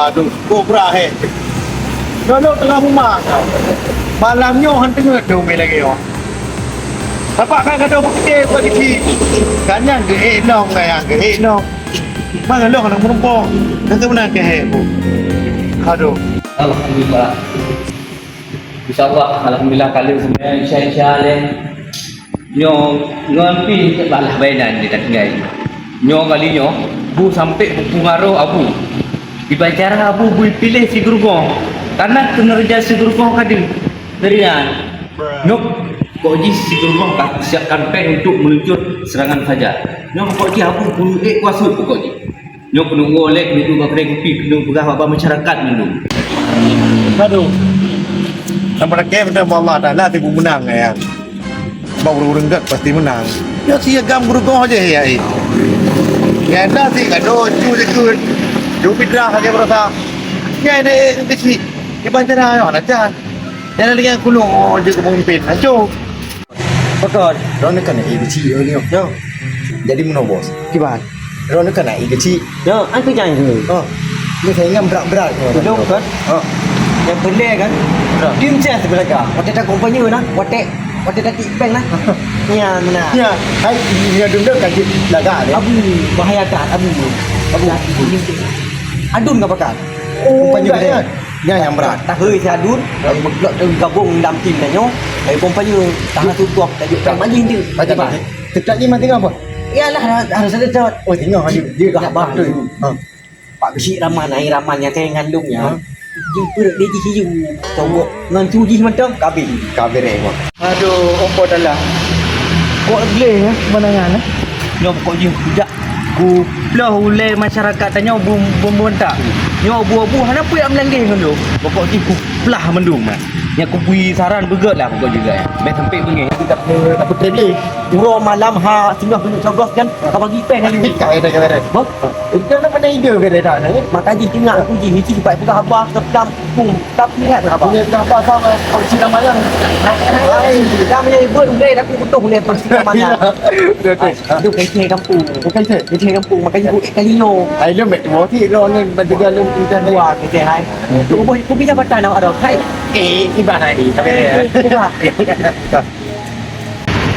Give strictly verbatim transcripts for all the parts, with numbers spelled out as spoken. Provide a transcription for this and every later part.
Aduh, kobra he. Nyoe lôn teungoh mumang. Malam nyoe han teungeut dong mé lagèe nyoe. Bapak kan kado bukti bak geuchik. Kan nyan geuhek nong, kan nyan geuhek nong. Mana lôn aneuk meurumpok. Kan tu meunan keuhek bu. Aduh. Alhamdulillah. Insya Allah, alhamdulillah, ka lheueh seumbahyang Isya, Isya lé. Nyoe ngon pih balah baénan di tinggai. Nyoe kali nyoe, bu sampai beupeungaroh abu. Iban cara abu bui piléh si Geurugong, karena keuneurja si Geurugong ka deuh. Dari nyan, nyoe kok jih si Geurugong ka siapkan péng untuk meluncur serangan fajar. Nyoe kok jih abu bui ék kuasut pokok jih. Nyoe keuneuk woe lé, keuneuk duek bak keudè kupi, keuneuk peugah bak masyarakat mandum. Aduh. Sampai lagèe minta Allah Taala tibu menang ya. Bak ureueng-ureueng gèt pasti menang. Nyoe si agam geurugoh aja ya. Nyata si kado cu jeukeut. Ju pitrah saja berasa. Nyai deh kecil. Di bancara nyoe ada can. Nyai dengan kuno je kepemimpin. Aco. Pakon, droeneuh kan ék geuchik nyoe. Nyoe. Jadi meunoe bos. Kiban. Droeneuh kan ék geuchik. Nyoe, an keu nyang nyoe. Oh. Ni saya ingat berat-berat. Belum kan? Oh. Yang pendek kan? Berat. Tim chest belaka. Watèe ta company nah. Watèe, watèe ta tik bank nah. Nya, mana? Ya, hai, ni ada dah kaji lagak deh. Abu, bahaya kan, abu. Abu. Adun ka pakat. Oh, company enggak gede. Ya. Nyan nyang brat. Tahu si Adun, lalu bergerak terus gabung dalam tim tanyoe. Dari company, tahan tu gop, tajuk tak maling tu. Baca tak? Tetap ni mati apa? Iyalah, harus ada jawab. Oh, tengok aja. Dia dah bah tu. Ha. Pak Besi raman, ai raman nyang saya ngandung nya. Ha? Jumpa dia di hiu. Togok ngan tuji mantong, kabin. Kabin eh, Mak. Aduh, opo dalam. Kok gleh ya, pemandangan eh? Nyoe pokok jih kujak kuploh ulèe masyarakat tanyoe bum-, bumbu entak. Nyoe bu-bu hana peue jak meulanggeh ngon lôn. Pokok jih kuplah mandum, eh. Nyan kubri saran beugèt lah pokok jih, eh. Bèk sampai beungèh. Tapi tak apa, tak apa, tak boleh. Uroe malam ha singoh keuneuk coblos kan, ka bagi pèng lagi. Kaya dah, kaya dah. Boh? Itu nak pandai ide ke dah, eh? Maka jih tengok aku jih, misi cepat peugah haba ke pelam. Tapi ingat apa? Punya apa sama kau cina malam. Hai, dah punya ibu udah aku butuh boleh pasti malam. Betul. Itu kecil kampung. Bukan cek. Kecil kampung makanya buat kali nyo. Ai lom bet dua ti lo ni baju galon kita dua kecil hai. Tu boh ku bisa patah nak ada. Hai. Eh, ibarat ni. Tapi ya.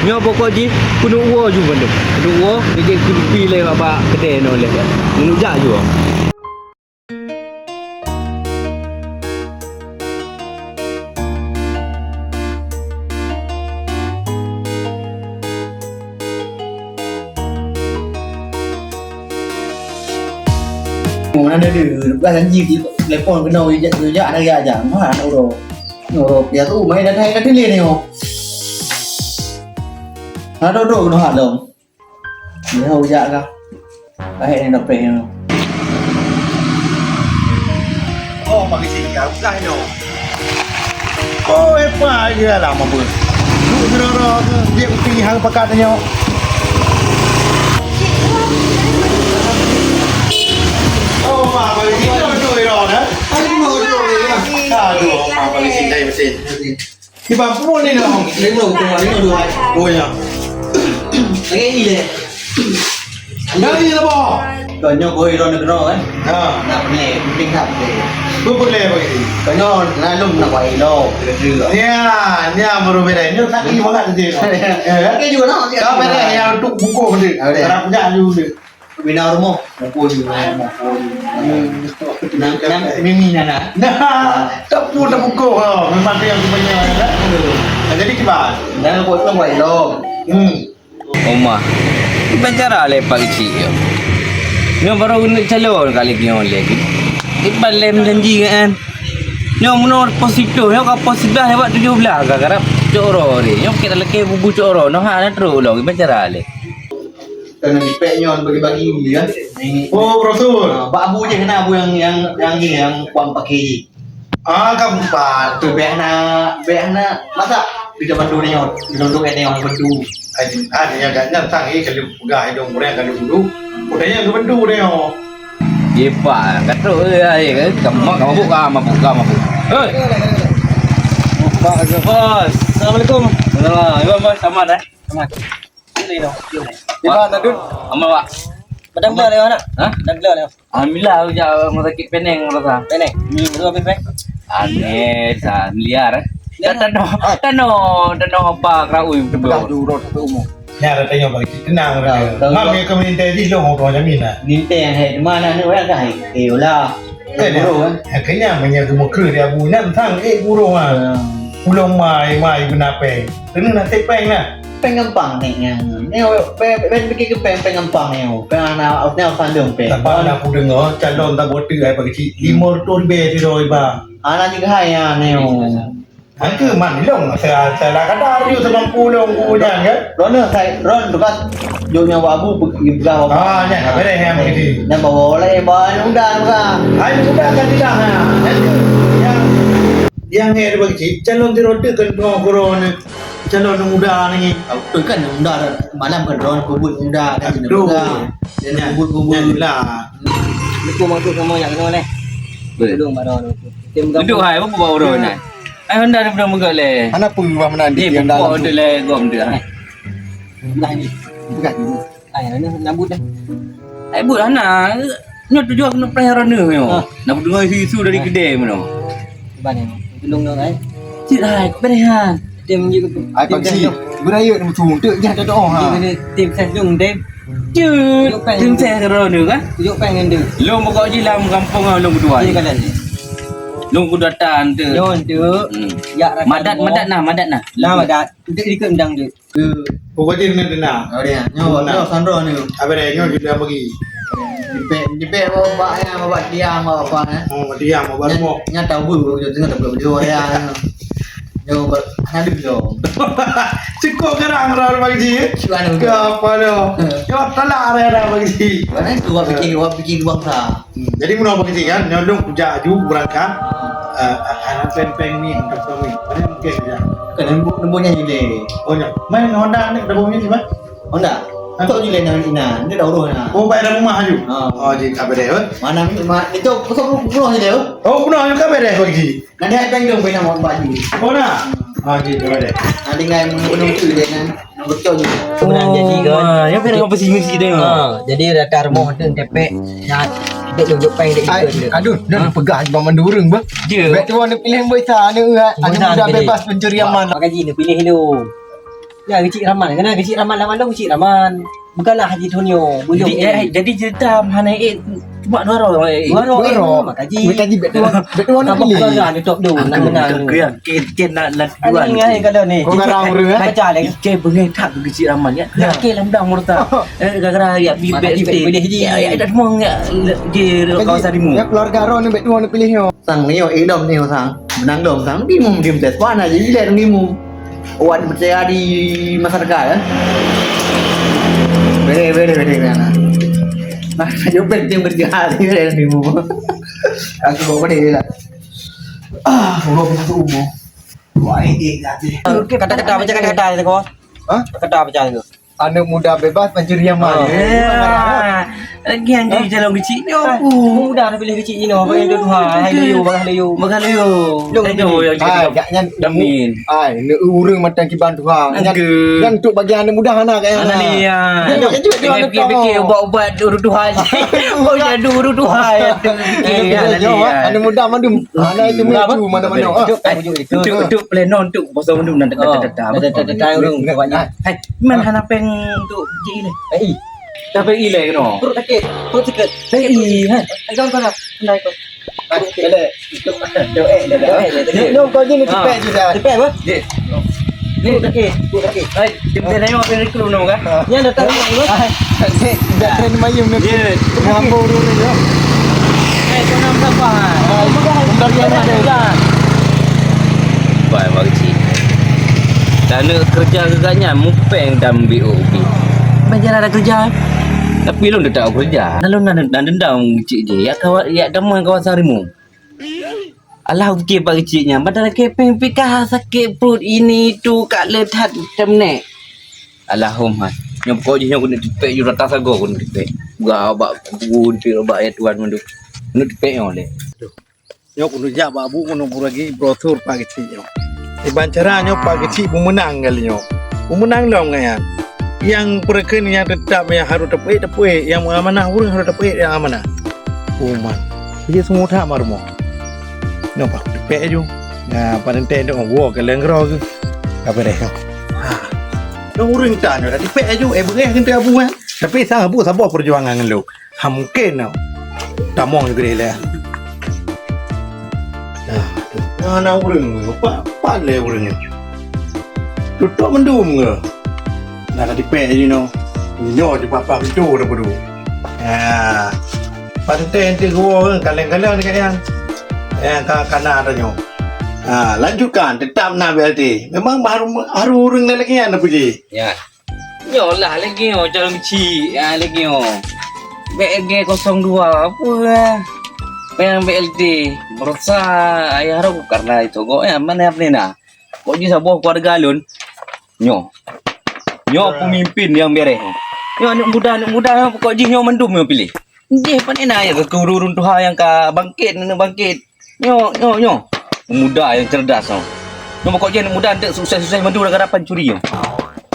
Nyoe pokok jih keuneuk woe ju bandum. Keuneuk woe, jadi keuneuk pi lé bak keudè nyoe lé. Meunujak ju. Mana ada dia? Bukan janji telepon kena ujak ujak hari aja. Mana ada orang? Orang dia tu main dah dah tulis ni. Oh. Ada duduk kena hak dong. Dia ujak kah? Baik ni dompet ni. Oh, bagi sini kau kah ni. Oh, hebat je lah mampu. Duk nyeroro tu, dia pergi hang pekat ni. Oh, mak bagi sini tu iro dah. Aduh, mak bagi sini mesin. Kiban pun ni dah. Lima tu, lima dua. Oh ya. Lagi ni le. Dari apa? Kau nyoe kau iro negara kan? Ha. Nak ni, penting tak? Kau boleh bagi. Kau nyoe nak lom nak buat ilo. Ya, ni baru beda. Nyoe tak ni bangat tu. Ya. Okey juga nak. Kau beda yang untuk buku benda. Ada. Kerap punya dulu. Bina rumah, mukul juga, mukul juga. Nang, nang, mimi nana. Nah, tak pun tak pukul ha. Memang tu yang sebenarnya kan. Nah, jadi kiban. Dan buat tu buat elok. Hmm. Oma. Iban cara lé Pak Kecik yo. Nyoe baru nak calon kali nyoe lé. Iban lé janji kan. Nyoe menurut positif, nyoe ka positif lewat tujuh belas ka garap coro ni. Nyoe kita leke bubu coro, noh ha na trok lom. Iban cara lé. Kena dipek nyoe bagi-bagi ni kan. Oh, brosur. Ha, bak abu je kena abu yang, yang, yang ni, yang kuang pakai. Ah, kan empat. Tu beh na, beh na. Masa kita bantu ni nyoe, kita bantu ni nyoe bantu. Ai, ah, dia agak nyang tang eh kalau peugah hidung orang kalau dulu. Udah yang bantu dia nyoe. Ye pak, kata eh ai ke, kamu kamu buka, kamu buka, kamu buka. Hei. Pak ke bos. Assalamualaikum. Waalaikumsalam. Bos, sama dah. Sama. Sini dong. Di mana, Dun? Aman, Pak. Padahal dah lewat nak. Hah? Dah lewat. Alhamdulillah, aku jak rumah sakit Penang rasa. Penang. Hmm, betul habis Penang. Aneh, sa liar. Liar. Tanoh, tanoh, tanoh apa keraui betul. Dah dulu satu umur. Nyan ada tanya bagi tenang. Mam ya kami minta di long orang jamin lah. Minta yang hai mana ni orang dah. Eh, ulah. Kan ya? Burung, kan? Akhirnya menyang geumeukreueh di Abu Inan sang eh burung ah. Hmm. Ulông mai, mai guna pèng. Kena nak tepeng lah. Pèng gampang ni yang. Ni pèng pèng pèng gampang ni. Pèng ana outnya pandang pèng. Tapi nak aku dengar calon tak bote ai bagi cik. Lima ratus ribu tu dah iba. Ana juga hai ya ni. Angke man long saya saya kata you semampu long ku nyan kan. Rona sai ron tu kan. Jok nyawa abu peugah apa. Ah nyan apa deh yang begitu. Dan bawa oleh bahan udah bukan. Hai udah kan tidak ha. Yang yang ni ada bagi cik calon tirote kan dua korona. Calon muda ni. Betul kan muda malam kan ron pebut muda kan. Betul. Dan pebut pebut lah. Aku masuk sama yang kena leh. Belum baru. Duduk hai apa bawa orang ni. Ai Honda ni pernah megok leh. Hana peue bah meunan di Honda pokok lam tu leh gom tu. Nah ni. Bukan. Ai ni nabut dah. Ai but hana. Nyoe tujuan kena payah rana nyoe. Nak dengar isu-isu dari kedai mana. Ban ni. Tolong dong ai. Cik hai, kau berehan. Tim je. Ai pagi. Berayut nak muncul untuk jangan tak doa ha. Tim ses dong tim. Cek, tim ses rona kan? Tujuk pèng ngan dia. Long pokok jih lam gampông ah long kedua. Dia kata ni. Long kedua tan tu. Long tu. Hmm. Yak rakan madat, madat nah, madat nah. Lah madat. Dia ikut endang tu. Pokok jih kena tenang. Oh dia. Nyo, nyo sandro ni. Apa dia? Nyo dia bagi. Jepek, jepek bawa bak ya, bawa tiang bawa apa eh. Oh, tiang bawa rumah. Nya tahu bu, tengah tak boleh berdua ya. Nyo ber-, hana duit lom. Cukôp garang rot Bang Ji. Cukôp anu. Ke apa tu? Cukôp talak rot dah Bang Ji. Mana tu awak fikir, awak fikir luang sa. Hmm, jadi meunoe Bang Ji kan, nyoe lôn kujak aju beurangkat. Eh, anak peng-peng ni, untuk kami. Mana mungkin saja. Kan nembok, nembok nyan jileh. Oh, nyoe. Main Honda ni, dah bunyi sih, Bang? Honda. Hah? Tok jileh nang ina, ni dah uruh na. Oh, bayar rumah aju. Ha. Oh, jadi tak beda, eh? Mana ni, ma-, itu, itu, itu, itu, itu, Oh, pernah juga beres Bang Ji. Nanti akan dong pernah mau baju. Oh, nah. Ah, Ji, coba deh. Nanti ngai menunggu dia kan. Betul je. Pernah jadi kan. Ah, yang pernah apa sih mesti dia? Ha, jadi datang rumah tu tepek. Nak dek tunjuk peng dek ikut dia. Aduh, dah peugah bang mandurung bah. Dia. Baik tu anda pilih boy sa, anda anda dah bebas pencuri aman. Maka Ji ni pilih lu. Ya, kecik raman. Kena kecik raman lawan lu kecik raman. Bukanlah Haji Tonio, bujung. Jadi, eh, jadi cerita hana eh cuma dua orang eh. Dua orang. Dua orang. Maka Ji. Maka Ji betul. Betul nak pilih. Keluarga ni top tu nak menang. Kau yang kecil nak nak dua. Ni kalau ni. Kau garang orang eh. Baca lagi. Ke bengai tak bagi cik raman ya. Ya ke lam dang murta. Eh gara-gara ya bi bet. Ya ya dah semua ya di kawasan rimu. Ya keluarga Ron ni betul nak pilih nyo. Sang nyo eh dom nyo sang. Menang dom sang di mum dim tes. Mana je ilek ni mum. Wan percaya di masyarakat eh. Bere bere bere bere. Nah, saya penting berjihad ni bere ni bu. Aku kok bere lah. Ah, Allah bisa umur. Wah, ini jadi. Kata-kata macam kata-kata tu kau. Hah? Kata macam tu. Anak muda bebas pencuri aman. Ah. Lagi yang jadi calon kecil ni apa? Muda nak pilih kecil ni apa yang tu Tuhan. Hai layu, bagah layu. Bagah layu. Layu yang jadi. Hai, gak nyan. Damin. Ai, ni urang mata kiban Tuhan. Nyan, nyan untuk bagi anak muda anak kat. Anak ni ya. Dia nak kecil dia nak fikir ubat-ubat dulu Tuhan. Oh ya dulu Tuhan. Anak muda mandum. Mana itu mana mana. Untuk untuk plenon untuk pasal mandum nak tetap. Tetap urang. Hai, man hana peng untuk cik ni. Eh, dah peng ilai kena. Perut sakit, perut sakit. Peng ilai. Eh, kau kau dah. Pendai kau. Ada. Doa, doa. Ni kau je ni cepet je dah. Cepet apa? Ni. Perut sakit, perut sakit. Hai, kita tengok apa yang kena kan? Ni ada tahu apa? Dah tren mayung ni. Ya. Ngambur dulu ni. Eh, kau nak apa? Bentar dia ada. Bai bak kecik. Dan neuk keureuja geugat nyan mupeng dan B O P. Ban jalan ada keureuja. Tapi lôn teutap keureuja. Dan lôn na, na dendam kecik jih. Yak kawa-, yak damai kawasan rimueng. Alah, oke bak kecik nyan. Padahal kepeng pih ka sakét pruet ini tu ka le that teumèe. Allahumma. Nyoe pokok jih nyoe keuneuk tipèk, jurata sagoe keuneuk tipèk. Gak bak kubu, bak ya Tuhan mandum. Keuneuk tipèk nyoe lé. Nyoe keuneuk jak bak bu keuneuk bagi brosur Pak Keuchik nyoe. Kiban cara nyoe Pak Keuchik beumeunang kali nyoe. Beumeunang lom nyan. Nyang peureukeun nyang teutap nyang harôh tapeuék, tapeuék, nyang amanah ureuëng harôh tapeuék nyang amanah. Uman. Jadi semua that marumoh. Nyoe pak pek aju. Nah, panen teh dok gua ke lengro ke. Apa deh? Ha. Nyoe ureuëng tan nyoe dah dipek aju, eh, beureh keu abu, eh. Tapi sang abu saboh perjuangan ngon lôn. Ha, mungkin nyoe. Tamong juga leh. Nah, tu. Nah, na ureuëng, pak, pat lé ureuëng nyoe. Tutup mendum ke? Nah, dah dipek je nyoe. Nyoe je papa betul dah betul. Ha. Paten teuh gua, kaleng-kaleng dekat nyan. Yang ka kana tanyoe. Ha, lanjutkan, tetap na B L T. Memang baru, baru ureuëng lagi yang nak puji. Ya. Nyoe lah lagi nyoe, calon kecil. Ha, lagi nyoe. B L G kosong dua, apa lah. Yang B L T. Merosa, ayah rot karena itu. Kok ya, mana apa ni nah? Kok ji saboh keluarga lôn? Nyoe. Nyoe pemimpin yang bereh. Nyoe aneuk muda, aneuk muda, pokok jih nyoe mandum nyoe piléh. Jih pané na ya keu ureuëng tuha nyang ka bangkit, aneuk bangkit. Nyoe, nyoe, nyoe. Pemuda yang cerdas nyoe. Nyoe pokok jih aneuk muda enteuk sukses-sukses mandum gara-gara pancuri nyoe.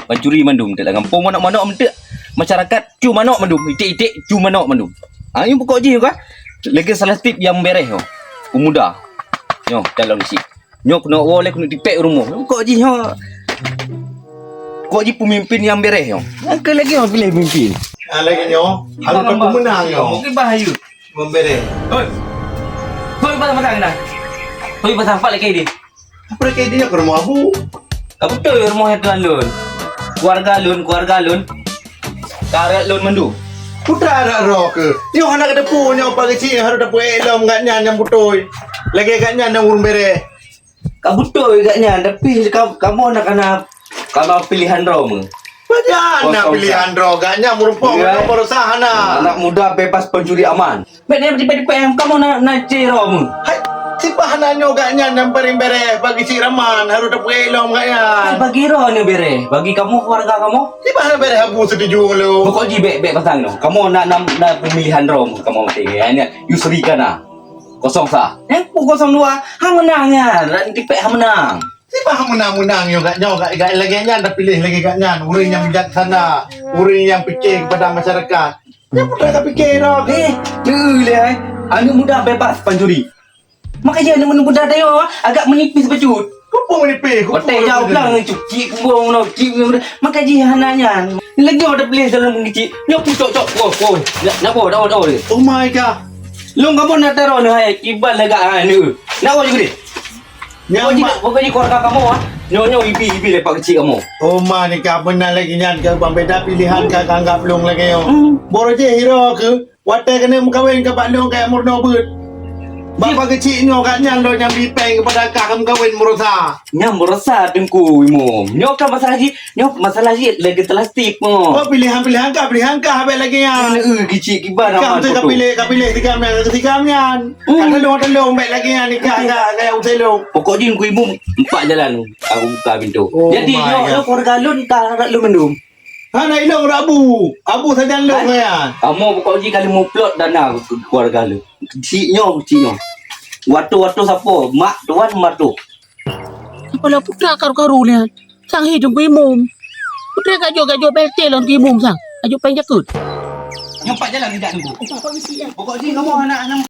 Pancuri mandum enteuk lam gampông manok-manok enteuk masyarakat cu manok mandum, iték-iték cu manok mandum. Ha, nyoe pokok jih nyoe ka legislatif yang bereh nyoe. Pemuda. Nyoe calon isi. Nyoe keuneuk woe lé keuneuk tipék u rumoh. Kok jih nyoe, kok jih peumimpén nyang bereh nyoe. Nyang keu lagèe nyoe piléh peumimpén. Ah, lagèe nyoe, harôh ka peumeunang nyoe. Mungkin bah ayu. Membereh. Hoi. Hoi, pasang-pasang keunan. Hoi, pasang pat lakèe deh. Apa lakèe deh nyoe keu rumoh abu? Ka beutôi rumoh nyan keu lôn. Keluarga lôn, keluarga lôn. Ka rot lôn mandum. Putra rot droe keuh. Nyoe hana kateupeue nyoe Pak Geuchik harôh tapeuék lom gobnyan nyang beutôi. Lagèe gobnyan nyang ureueng bereh. Ka beutôi gobnyan, tapi ka, kamoe na kana, kana pilihan droe meuh. Pajan na pilihan droe, gobnyan meurumpok ngon baroesa hana. Anak muda bebas pencuri aman. Bèk na dipèk-dipèk kamoe na, na cè droe meuh. Hai, sibah na nyoe gobnyan nyang paléng bereh, bagi cit raman, harôh tapeuék lom gobnyan. Bagi droe nyoe bereh, bagi kamoe keluarga kamoe. Sibah na bereh abu setuju lom. Pokok jih bèk, bèk pasang nyoe. Kamoe na, na, na pemilihan droe meuh kamoe maté. Nyan Yusri kana. Kosong sa. Nyang peue kosong dua, ha meunang nyan, ran tipèk ha meunang. Sibah ha meunang-meunang nyoe gobnyan, gobnyan lagèe nyan tapiléh lagèe gobnyan, ureueng nyang bijaksana, ureueng nyang piké kepada masyarakat. Nyan putra ka piké dah. Eh, teu lé, eh. Aneuk muda bebas pancuri. Makajih aneuk muda tanyoe agak menipis bacut. Peue menipis? Watèe jauh blang cuci kumbong no, cuci kumbong. Makajih hana nyan. Lagèe nyoe tapiléh dalam kecil. Nyoe pucok-cok. Oh, oh. Nak, nak, oh, dah, dah, dah. Oh my God. Long kamoe na taroe neuh hai, kiban lagak hai neu. Nak oh juga deh. Nyang pokok jih, pokok jih keluarga kamoe ah. Nyoe nyoe ibi ibi lepak kecil kamoe. Oh ma ni ka beuna lagi nyan ke bang beda pilihan ka anggap long lagi nyoe. Hmm. Boro jih hiro ke watèe kena meukawen ke bak long kaya murno beut. Bak kecil nyoe kat nyan lo nyang bi peng kepada ka meukawen merosa. Nyang merosa teungku imum. Nyoe kan masalah jih, nyoe masalah jih lagi telastik mo. Oh pilihan-pilihan ka pilihan ka habis lagi nyan. Eh kecil kiban ka amat tu ka pilih ka pilih tiga nyan tiga nyan. Hmm. Ada lom ada lom baik lagi nyan nikah agak agak usai lom. Pokok jih ku ibu empat jalan aku buka pintu. Oh, jadi my nyoe God. Lo keluarga lun ka anak lun mendung. Ha nak ilong abu. Abu sajan lom ya. Kamu pokok jih kali muplot dana ke keluarga lun. Cik nyoe cik nyoe. Waktu-waktu siapa? Mak tuan mertua. Kepala putra karu-karu ni. Sang hi jong ku imum. Putra kajok-kajok belte lom ku imum sang. Kajok peng jakut. Nyampak jalan tidak tunggu. Pokok jih kamu anak-anak